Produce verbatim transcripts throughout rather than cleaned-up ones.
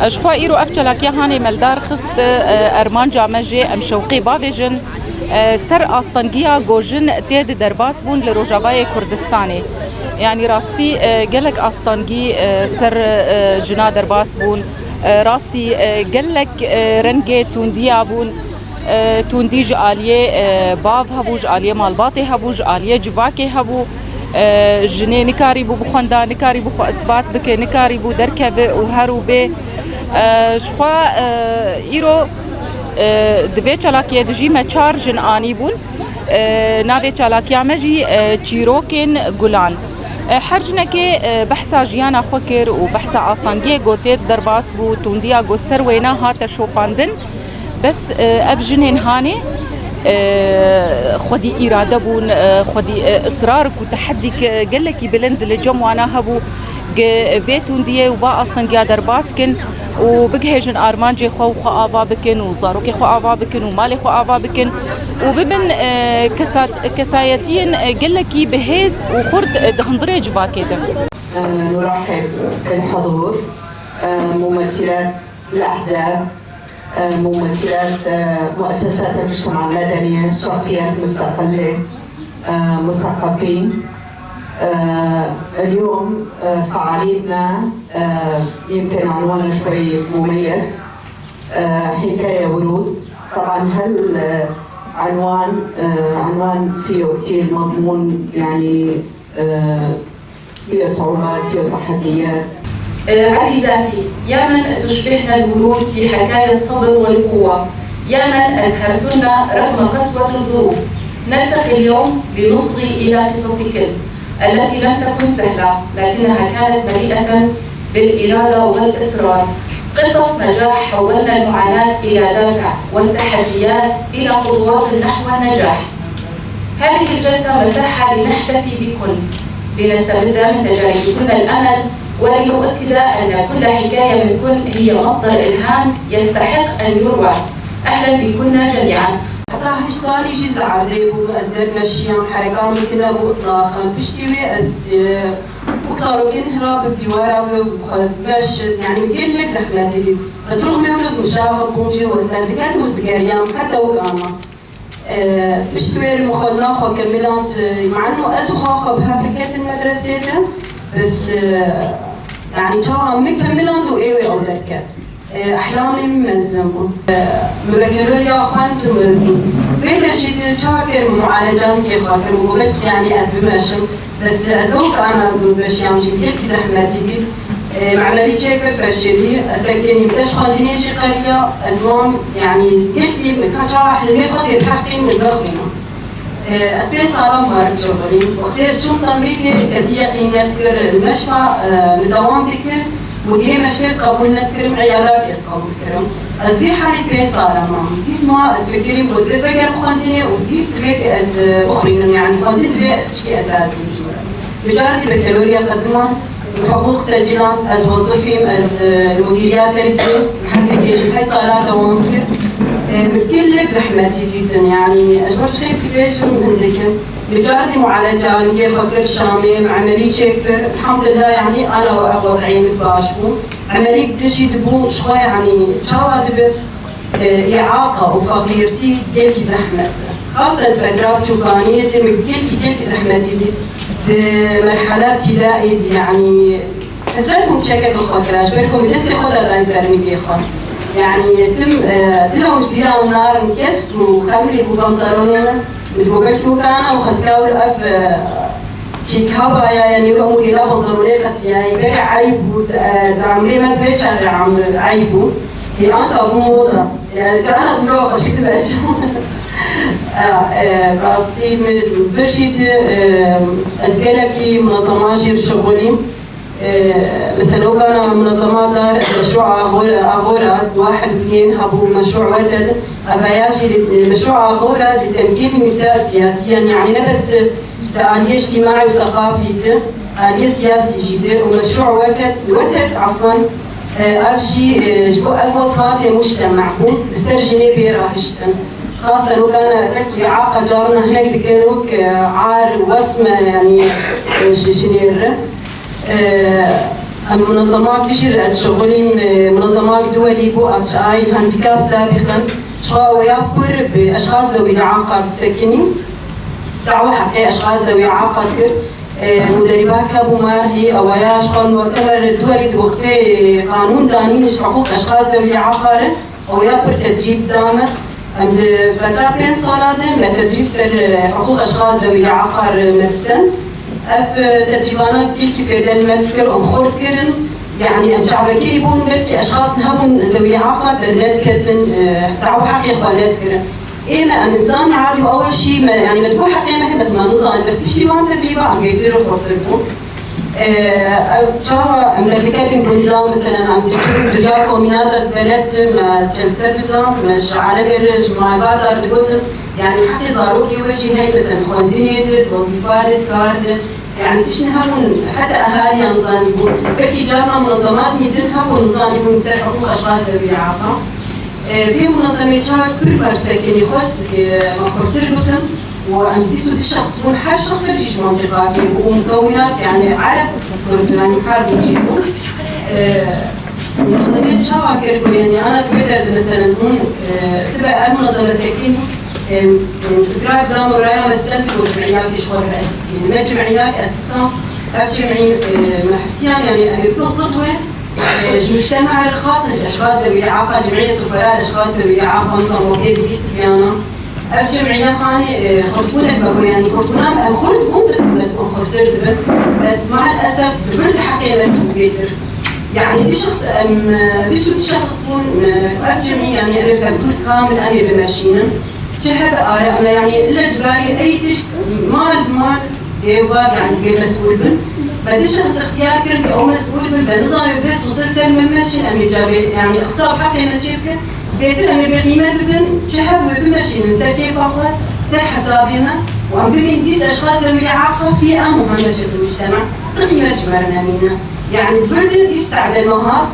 Ji xwe îro ev çalakiya hanê me li dar xist, e, ermanca me jê em şewqê bavêjin, e, ser astengiya ku jin tê de derbas bûn li Rojavayê Kurdistanê. Yanî rastî, e, gelek astengî, e, ser, e, jina derbas bûn. E, rastî, e, gelek, e, rengê tundiya bûn. E, tundî ji aliyê, e, bav hebû, ji aliyê malbatê hebû, ji aliyê civakê hebû. E, jinê nikarîbû bixwenda, nikarîbû xwe isbat bike, nikarîbû derkeve û her û bê. E, ji xwe, e, îro, e, di vê çalakiyê de jî me çar jin anîbûn. E, navê çalakiya me jî, e, Çîrokên Gulan. E, her jinekê, e, behsa jiyana xwe kir û behsa astengiyê ku tê derbas bû, tundiya ku ser wêna hate şopandin. Bes, e, ev jinên hanê, e, xwedî îrade bûn, e, xwedî, e, israr û teheddîk, e, gelekî bilind li cem wana hebû, ku vê tundiyê û va astengiya derbas kin û bigihêjin armancê xwe û xwe ava bikin û zarokê xwe ava bikin û malê xwe ava bikin û bibin, e, kesat-, kesayetiyên, e, gelekî bi hêz û xurt, e, di hundirê civakê de. نرحب بالحضور، ممثلات الأحزاب، ممثلات مؤسسات المجتمع المدني، شخصيات مستقلة، مثقفين. اليوم فعاليتنا يمكن عنوانها شوي مميز، حكاية ورود. طبعًا هالعنوان عنوان فيه كتير مضمون، يعني، فيه صعوبات، فيه تحديات. عزيزاتي، يا من تشبهن الورود في حكايا الصبر والقوة، يا من أزهرتن رغم قسوة الظروف. نلتقي اليوم لنصغي إلى قصصكن التي لم تكن سهلة، لكنها كانت مليئة بالإرادة والإصرار. قصص نجاح حولن المعاناة إلى دافع والتحديات إلى خطوات نحو النجاح. هذه الجلسة مساحة لنحتفي بكن، لنستمد من تجاربكن الأمل، ولنؤكد أن كل حكاية منكن هي مصدر إلهام يستحق أن يروى. أهلًا بكن جميعًا. Heta heşt salî jî ez li erdê bûm, ez dermeşiyam, hereka min tune bû îtlaqan. Piştî wê ez, e, wek zarokên hira bi dîwara ve xwe bimeşim, yanî gelek zehmetî dît. Ez rûxmê wilo ez mişaxa bûm jî û ez derdiketim û ez digeriyam, heta wek ana. E, pişt wê li min xwendina xwe kemiland, e, mano ez û xwe xwe bi hev ketin medresê de, bes, e, yanî çawa min kemiland û ê wê ew derket. E, ehlamê min mezin bû. E, min bakalorya xwend, min vê dercî de çawa kirim, mualecanikê xwe kirim û belkî, yanî ez bimeşim. Bes ez wek ana beşiyam jî gelkî zehmetî dît. E, me emelî çêkir feşelî, ez sekinî, te ji xwendinê jî qeriya, ez mam, yanî gelkî ka çawa hilmê xwe zêde heqîn ez nexwînim. E, ez pênc salan mar dişuxulîm. Wextê ez çûm Temrîkê, kesî qînet kir, meşfa, e, min dewam dikir. Mudirê meşfê ez qebûl nekirim, îyada ez qebûl kirim. Ez vî herî pênc salan mam. Dîsma ez fikirîm ku divê vegerim xwendinê û dîs divê ku ez, e, bixwînim, yanî xwendin divê tişkî esasî bî. Bi carî bakalorya qediman, bi hiqûq secîlan, ez wezifîm, ez, e, li mudîriya terbiyê, hezekê ji heşt sala dewam dikir. E, min gelek zehmetî dîtin, yanî ez ji bo çi qîsî bêjim, hindik in. Bi carî mualecanikê xwe kir Şamê, min emelî çêkir. Elhamdulillah, yanî ana ev wed'ê min baş bû. Emelî dijî dibû, ji xwe, yanî çawa dibe, e, îaqa û feqîrtî gelkî zehmet e. Xasen fetra biçûkaniyê de min gelkî, gelkî zehmetî dît. Di merhela îbtidaiyê de, yanî hesret û çekek li xwe kira, ji ber ku min destê xwe dadayî sernikê xwe. Yanî tim, e, dilo ji bîra min narin kesk û xemrî bû pantalonê min. Min digot belkî wekana û xeska wir ev, e, çîk hebaya, yanî wir umûdê la pantalonê qetiyayî. Berê eyb bû, e, di emrê me di wê çaxê emr eyb bû. Lê anka bû moda. Yani, cana zîro xweşik dibe. E, e, rastî min vir jî di, e, ez gelekî munezema jî şixulîm. E, mesela, kana munezema dar meşru Agora, Agora, واحد و اثنين hebû meşru Weted. Evaya jî li, e, meşru Agora li temkîn nîsa siyasiyen, yani ne bes di aliyê îctîmaî û seqafî di, aliyê siyasî jî di û meşru Weted, Weted, afwan, e, ev jî, e, ji bo ev wesfatê mujtema bû, li ser jinê bê rahiştin. Xasen wekana wekî aqa carna hinek dikin wek, e, ar wesme, yani, e, ji jinê re. E, Em munezemat dijî re ez şixulîm, e, munezemat duwelî bo aşayî handîkap sabîqin. Çawa ya pir bi eşxas zewî le'aqar disekinî. Dawa heqê eşxas zewî le'aqar kir. E, muderîba keb û marlî, ewa ya ji xwe mutemer duwelî di wextê qanûn danîn ji hiqûq eşxas zewî le'aqar in. Ew ya pir tedrîb da me. Em di fetra pênc sala de me tedrîb ser, e, hiqûq eşxas zewî le'aqar, e, me distend. Ev, e, tedrîbana gelkî fêde li me dikir, em xurt kirin. Yanî em çavekirî bûn, belkî eşxas hebûn zewî le'aqar dernediketin, e, dawa heqê xwe nedikirin. Ê me, em insanê adî û ew jî me, yanî me digot heqê me heye, bes me nizanî, bes piştî van tedrîba em bêtir û xurtir bûn. Ee, ew çawa em derdiketin gundan, mesela, em diçin duya komînata beled, me çend ser didan, me ji alemê re, ji malbata re digotin, yanî heqê zarokê we jî heye, mesela, xwendinê de, wezîfa de, kar de, yanî tiştin hebûn, heta ehaliyan zanîbûn. Belkî carna munezemat din hebûn, zanîbûn ser hiqûq eşxas zewî le'aqa. Ee, vê munezemê çawa pir bersekinî xwest, e, me xurtir bikin. Û em bîst û du şexs bûn, her şexsek jî ji mantîqakê bû û mukewinat, yanî ereb, kurd, yanî her du jî bûn. Ee, Muzemê çawa kir ku, yanî ana tu vê derdê, meselen, hûn, e, sibe ev muzeme sekin, e, e, fikra dam û raya me stend ku cimiyakê ji xwe re esisî. Me cimiyat esisa, ev cimî, e, me hisiyan, yanî em ê bin qidwe, e, ji mujtema re xasin, eşxas zewî le'aqa, cimiyet û fera eşxas zewî le'aqa, nizam wekê bihîst biyana. Ev cemîye hanê, e, xurtbûnek me got, yanî xurtbûna me, em xurt bûn, bes em xurtir dibin. Bes mael esef, di vir de heqê me çû bêtir. Yanî du şexs, em, e, bîst û du şexs bûn, e, ev cemî, yanî ev tevdûr kamil em ê bimeşînin. Çi hebe are, em, yanî illa cibarî ey tişt mal, mal, Ê û bav, yanî bê mesûl bin. Me du şexs ixtiyar kirin ku ew mesûl bin, me nizaniye bê sultê ser me meşin, em ê ca bê, yanî hesab heqê me çê bikin. Bêtir em ê bêqîmet bibin, çi hebû bimeşînin ser kêfa xwe, ser hesabê me û em bibînin dîs eşxas zewî le'aqa fî em û heme çi bi mujtema, ti qîmet ji me re nemîne. Yanî di vir de dîs te'dil me hat,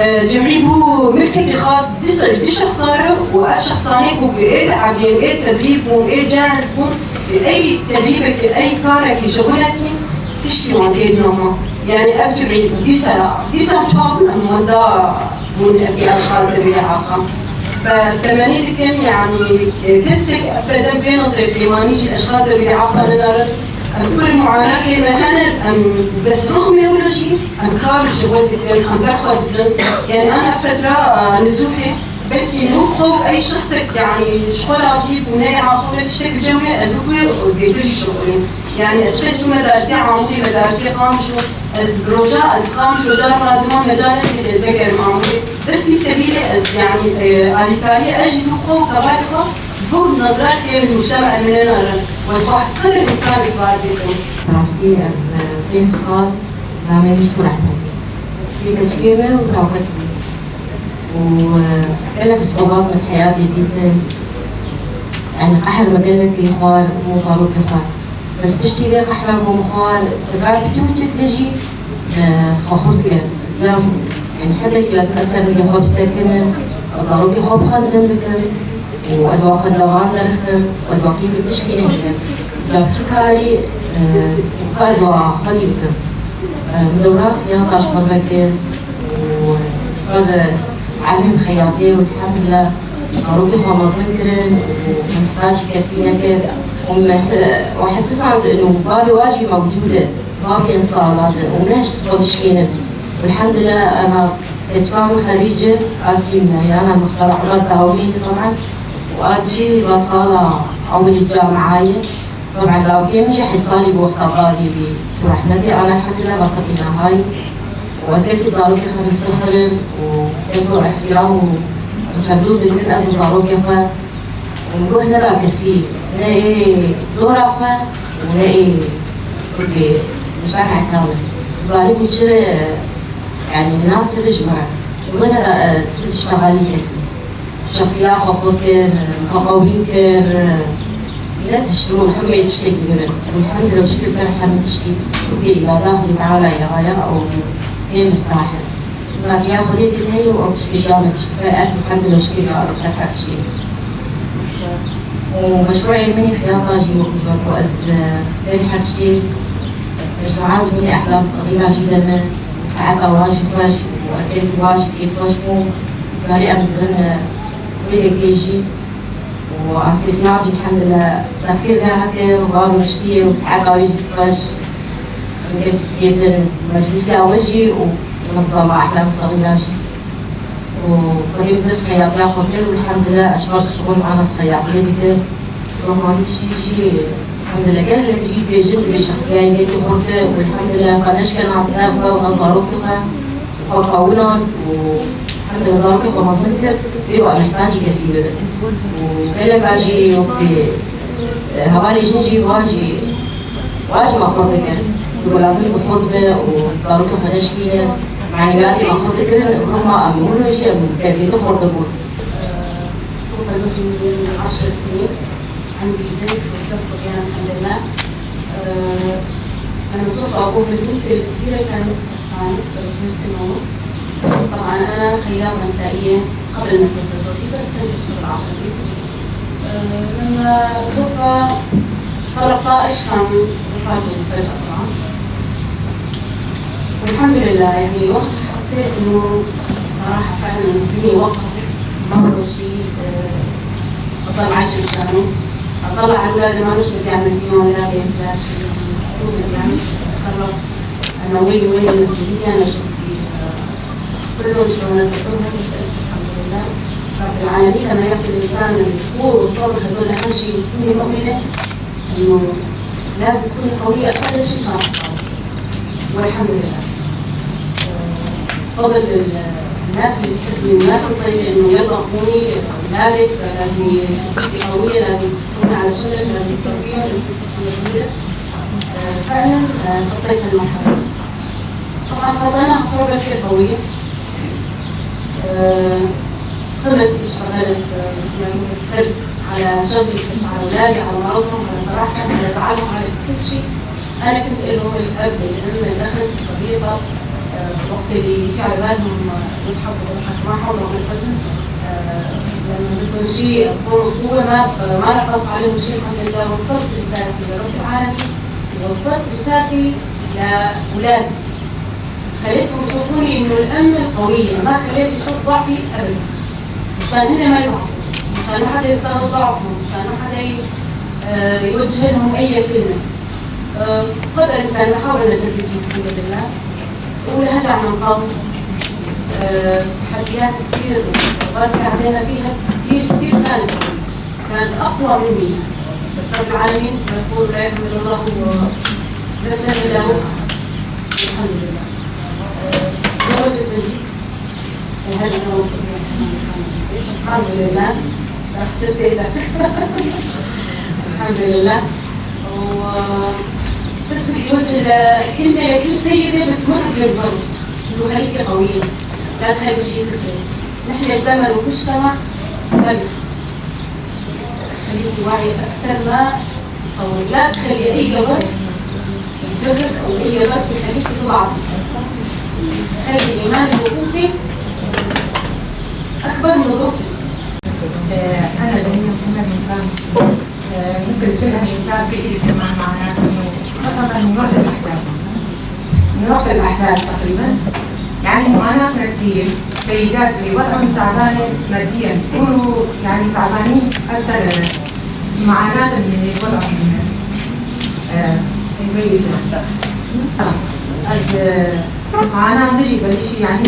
E, cemî bû milkekî xas du se-, du şexsan re û ev şexsanê ku ê di'ebîn, ê tedrîb bûn, ê cehiz bûn, ê ey tedrîbekî, ey karekî, şixulekî tiştî wan tê dîna ma. Yanî ev cemî dîsa, dîsa çawa bûn em wenda bûn ev eşxas zewî le'aqa. Bes temenî dikim, yanî, e, kesek bedem vê nozrê peymanî jî eşxas zewî le'aqa nenarin. Em pir muanatê me hene, em bes rixmê wilo jî em kar û şixul dikin, em ber xwe didin. Yanî ana fetra, a, nizûhê, belkî nû xwe ey şexsek, yanî ji xwe razî bû, neyê axwe tiştek cem wê, ez wekî wê ozbêtir jî şixulîm. Yanî ez çi çûme dersê Amûdê, me dersê Qamişlo, ez bi roja, ez Qamişlo carna dima mecal ez ez vegerim Amûdê. Bes wî sebîlê ez, yanî, e, alîkariyê ez jî wekî xwe û kevalê xwe Bo nazrakê mujtema em ê nenarin, wezîfa qedir imkan îsbat bikin. Rastî, em, pênc sal namê min çû rehmetê. Sê keçikê me û tawxekî me. Û, e, gelek siqobat min heyatê dîtin. Yanî qehr min gelekî xwar, min zarokê xwar. Bes piştî vê qehra min xwar, bi ber çûçik de jî, e, xwe xurt kir. Ya, yanî hedekî ez mesela xwe bisekinim, ez zarokê xwe bi xwe didim dikim. û ez wa xwe li van derxim, ez wa kî min tişkî nekirim. Ca çi karî, e, xwe ez wa xwedî bikim. E, min dewra xiyata ji xwe vekir û xwe de elimê xeyatê û elhamdulillah zarokê xwe mezin kirin û min mihtacî kesî nekir û min, e, wa hesisand û bavê wa jî mewcûd e. Mafên sala de û nehişt xwe bişkînin. Elhamdulillah, ana keçika min xerîc e, a kî me, yana mixtara Umar Dawî, taban, û a jî va sala ewilî camia ye. Taban, lawkê min jî heyt salî bû wexta bavê wî çû rehmetê, ana elhamdulillah va sebî nahayî. Û ez gelkî zarokê xwe miftixir im û gelko ihtiram û teşebbûr dikin ez û zarokê xwe. Min guh neda kesî, ne ê dora xwe û ne ê Kurdê, mujtema kamil. Zanîbû çi, yanî, minasib e ji min re. Guh neda, e, tu tiştexelî kesî. Şexsiya xwe xurt kir, xwe qewîn kir, ne tişt bû, hemê tiştekî bibin. Elhamdulillah, şikir ser hemî tiştî. Şikir îrada Xwedê Teala ye, raya ew ê mirtah in. Matiya Xwedê dî heye û ew tiştê jî me tişt dike, elhamdulillah, şikir ya Reb ser her tiştê. Û meşrûeyê min ê xiyata jî wekî ji ber ku ez, e, berî her tiştê, ez mecmûa jî min ê ehlam sexîra jî de me, ez Saeta wa jî xweş û ez gelekî wa jî kêfxweş bûm. Berî em dirin wê dekê jî û asê siyav jî elhamdulillah texsîr nehatiye, wa rûniştiye û saeta wê jî xweş. Em gelekî kêfin meclisiya we jî û munezema Ehla Sexîra jî. û xwedî bi dest xeyatiya xwe kir û elhamdulillah ez ji ber şixul ana xeyatiyê dikim. Romanî jî jî elhamdulillah gelek jî dibêjin, dibê şexsiyayê gelekî xurt e û elhamdulillah xwe neşkena nav xwe û nav zarokê xwe û xwe kawinand û elhamdulillah zarokê xwe mezin kir, bê û mihtajî kesî bibin. Û gelek a jî wekî, e, hevalê jin jî wa jî Wa jî me xurt dikir. Tu lazim tu xurt be û zarokê xwe neşkîne. Maneviyatê me xurt dikirin, rûma em hûn jî em kevgêtî xurt dibûn. توفى زوجي من عشر سنين، عندي بنت وثلاث صبيان الحمد لله. آه، أنا متوفى أبوهم من بنتي الكبيرة كان خامس، سنة ونص. طبعًا أنا خياطة نسائية قبل ما أتوفى زوجي، بس كنت أشتغل على خفيف. آه، لما توفى طلب طائش، كان وفاته مفاجأة طبعًا. والحمد لله، يعني، وقتها حسيت إنه صراحة فعلًا الدنيا وقفت، ما بقى شيء، آه، أضل عايشة مشانه. أطلع على أولادي، ما شو بدي أعمل فيهم، ولا بدي أعمل شو بدي أعمل، شو بدي أتصرف. أنا وين، وين المسؤولية؟ أنا شو بدي، آه، كلهم شغلات، كلهم بس الحمد لله رب العالمين. كما يعطي الإنسان القوة والصبر، هدول أهم شيء. وتكوني مؤمنة إنه لازم تكوني قوية، أقل شيء مشان تطلعي. والحمد لله. آه، فضل ال-، الناس اللي بتحبني والناس الطيبة إنه يلا قومي، أولادك لازم يكوني قوية، لازم تكوني على شغلك، لازم تربيهم، لازم تكوني مسؤولة. آه، فعلًا، آه، خطيت المرحلة. طبعًا خطيناها صعوبة كثير قوية. آه، خدمت، اشتغلت، آه، مثل ما نقول، سهرت على شغلي، سهرت على أولادي، على مرضهم، على فرحهم، على زعلهم، على كل شيء. أنا كنت لهم الأب، الأم، الأخت، الصديقة. آه، وقت اللي يجي على بالهم، آه، نضحك ونضحك، ما حولهم الحزن. آه، لما بدهم شيء، بدهم قوة، ما، ما نقصت عليهم شيء، الحمد لله. وصلت رسالتي لرب العالمين، ووصلت رسالتي لأولادي. خليتهم يشوفوني إنه الأم القوية، ما خليت يشوف ضعفي أبدًا. مشان هن ما يضعفوا، مشان ما حدا يستغل ضعفهم، مشان ما حدا ي-، آه، يوجه لهم أي كلمة. آه، قدر الإمكان بحاول أجدد شيء الحمد لله. ولهلا عم نقاوم. آه، تحديات كثير وصعوبات عدينا فيها كثير، كثير كانت، كانت أقوى مني. بس رب العالمين غفور لا يحمد الله نفسا إلا وسعها. الحمد لله. آه، تزوجت بنتي. هذا هو الصبي. الحمد لله. راح صرت إيه؟ الحمد لله. و بس بدي أوجه كلمة لكل سيدة بتمر بهالزوج، إنه خليكي قوية، لا تخلي شيء يكسرك. نحن بزمن ومجتمع غبي. خليكي واعية أكثر ما تتصوري. لا تخلي أي ظرف يجرك أو أي ظرف يخليكي تضعفي. خلي إيمانك وقوتك أكبر من ظروفك. آه، أنا دنيا محمد من كامش. آه، مثل كل النساء في إلي كمان معاناة إنه خاصة من وقت الأحداث. من وقت الأحداث تقريبًا. يعني معاناتنا كبيرة. سيدات اللي وضعهم تعبانة ماديًا، كونوا يعني تعبانين أكثر معاناة من وضعهم، آه، كويس يعني. آه، أز-، معاناة نجي بلشي يعني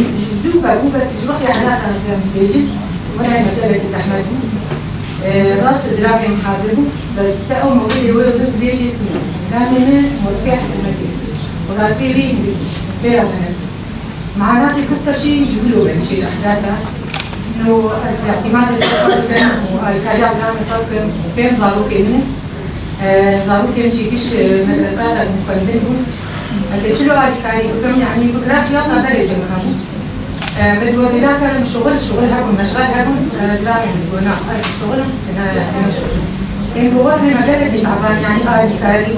جزوفة، مو بس شي وقت يعني لا سنة بيجي، ولا مجال زحمة. آه، راس زرابي محاسبه، بس تأو مولي ويو دو بيجي. كان من مصباح المدينة. ولا بيرين بي، بيرا من. معناته كل شيء يجيبوا له شيء أحداثه. إنه الاعتماد السفر كان، والكالياس نعمل فين صاروا كأنه. آه، صاروا كأن شيء كش مدرسة المخندن. بس شلو هذه كاري كم يعني فكرة في هذا درجة مهم. آه، بدو ذاك شغل، شغل هاكم، مشغل هاكم، آه، زلامي بدو، نعم، آه، شغل، آه، شغل. إن بوقت ما قالت مش عزان، يعني، آه، كاري.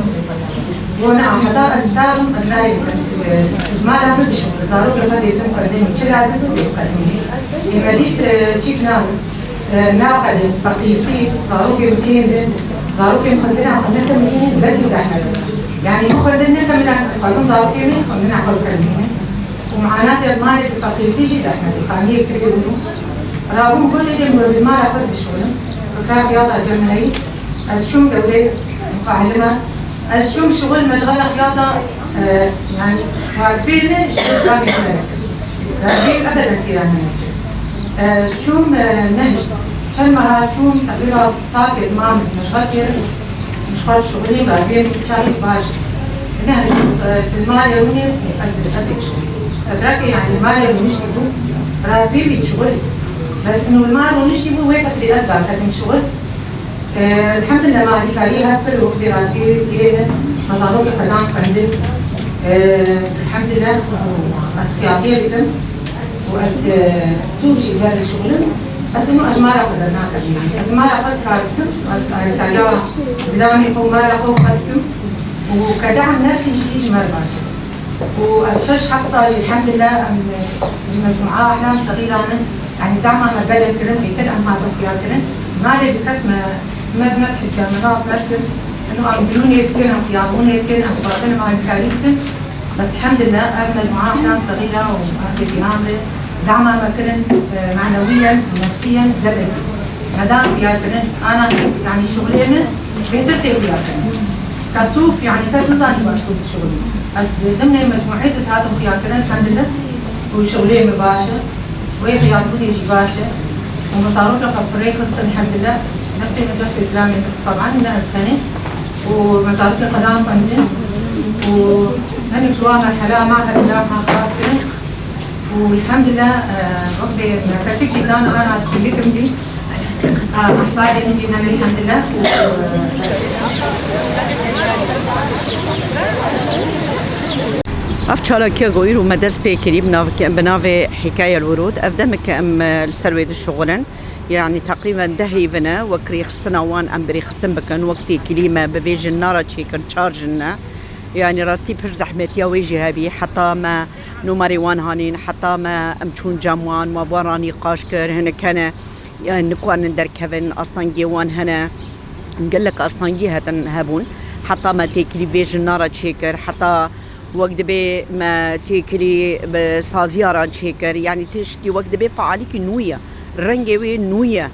Bona heta ez sar im, ez nayêm ez, e, ez mala min bişim, ez zarokê xwe zêtir xwendin û çi lazim e zêde xwendinê. Ê me dît, e, çîk nabin. E, naqedin, feqîrtî, zarokê min kêm bin, zarokê min xwendina xwe nekemilînin, belkî zehmet e. Yanî min xwendin nekemilîn, ez xwazim zarokê min xwendina xwe bikemilînin. Û Muanatê malê bi feqîrtî jî zehmet e. Faniyê kirê bûn. Rabûn gotê dê muzîmara xwe bişixulin. Fikra xiyata cemnayî. Ez çûm dewrê mualime. Ez çûm şixul meşxala xiyata, e, yani, xwarpê me ji bo zilamê xwe re. Rabî ebeden tîra me nekir. Ez çûm, e, nehişt. Çend meha çûm, teqrîba salkê ziman meşxal kirin. Ji xwe şixulî, rabiyê min çaxî baş. Nehişt, e, li malê hûnê ez, ez ê şixulî. Evrakê, yani, malê rûniştî bû, rabî bî şixulî. Bes min li mal rûniştî bû, wê fetrî ez berketim şixul. E, elhamdülillah, me alîkarî hev kir, wextê rabî yê me, me zarokê xwe dan xwendin. E, elhamdülillah, ez xiyatiyê dikim. û ez, e, sûv jî ber dişixulim, ez hino ez mala xwe dernakim, yani. Ez mala xwe dikar dikim, ez alîkariya zilamê xwe û mala xwe xwe dikim û ke dehm nefsî jî ji me re baş e. Û ev şeş heft sal jî, elhamdülillah, em, e, ji mecmûa Ehlam Sexîran in, yani, dema me gelek kirin, bêtir em hatin xuya kirin. Malê di kes me, me, me dihisiya, me nas nedikin. Hino em dirûnê dikin, em xiyabûnê dikin, em dixwazin em alîkarî bikin. Bes elhamdülillah, ev mecmua Ehlam Sexîra û Azê Cîhan re dema me kirin, e, manewiyen, nefsiyen, gelek. Me da xuya kirin, ana, yani, şixulê min bêtir tê xuya kirin. Kesûf, yani, kes nizanî ba sûf dişixulî. Ez di dimnê mecmuê de hatim xuya kirin, elhamdülillah. Û şixulê min baş e. Wê xiyabûnê jî baş e. Û me zarokê xwe bi rê xistin, elhamdülillah. Destê min destê zilamê, teban ne ez tenê. Û me zarokê xwe dan xwendin. Û hinek ji wan merhela ma hevdî ma xelas kirin. Û elhamdülillah, e, wextê me keçik jî dan ana ez kulîkim jî. E, ehvalê min jî hene elhamdülillah. Û, e, Ev çalakiya ku îro me dest pê kirî bi nav-, bi navê Hikaye El Wurud. Ev demeke em, e, li ser wê dişuxulin. Yani teqrîben deh hêv in e, wek rêxistina wan em bi rêxistin bikin, wek têkilî me bi vê jinna re çêkin, çar jin ne. Yani rastî pir zehmetiya wê jî hebî. Heta me numarê wan hanîn, heta me em çûn cem wan, me bi wan re nîqaş kir, hinek hene, yani nikwanin derkevin, astengiyê wan hene. Gelek astengî hetin hebûn. Heta me têkilî vê jina re çêkir, heta wek dibê me têkilî bi saziya re çêkir. Yanî tiştî wek dibê fealîkî nû ye. Rengê wê nû ye.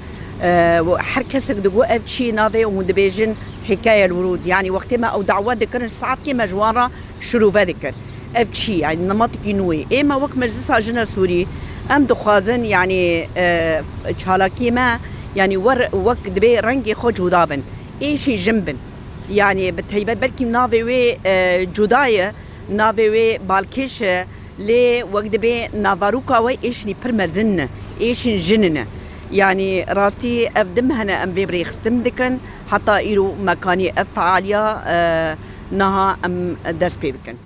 E, û her kesek digot ev çi ye navê hûn dibêjin Hikaye El Wurud. Yanî wextê me ew dawa dikirin, saetkê me ji wan re şirove dikir. Ev çi, yani nematikî nû ye. Ê me wek Meclisa Jina Sûrî, em dixwazin, yani, e, çalakiyê me, yani wer, wek dibê rengê xwe cuda bin. Êşî jin bin. Yani bi teybet belkî navê wê, e, cuda ye, navê wê balkêş e, lê wek dibê navarûka we êşînî pir mezin ne, êşîn jin ne. Yani rastî ev dim hene em vê bi rêxistin dikin, heta îro mekanî ev fealiya, e, niha em dest pê bikin.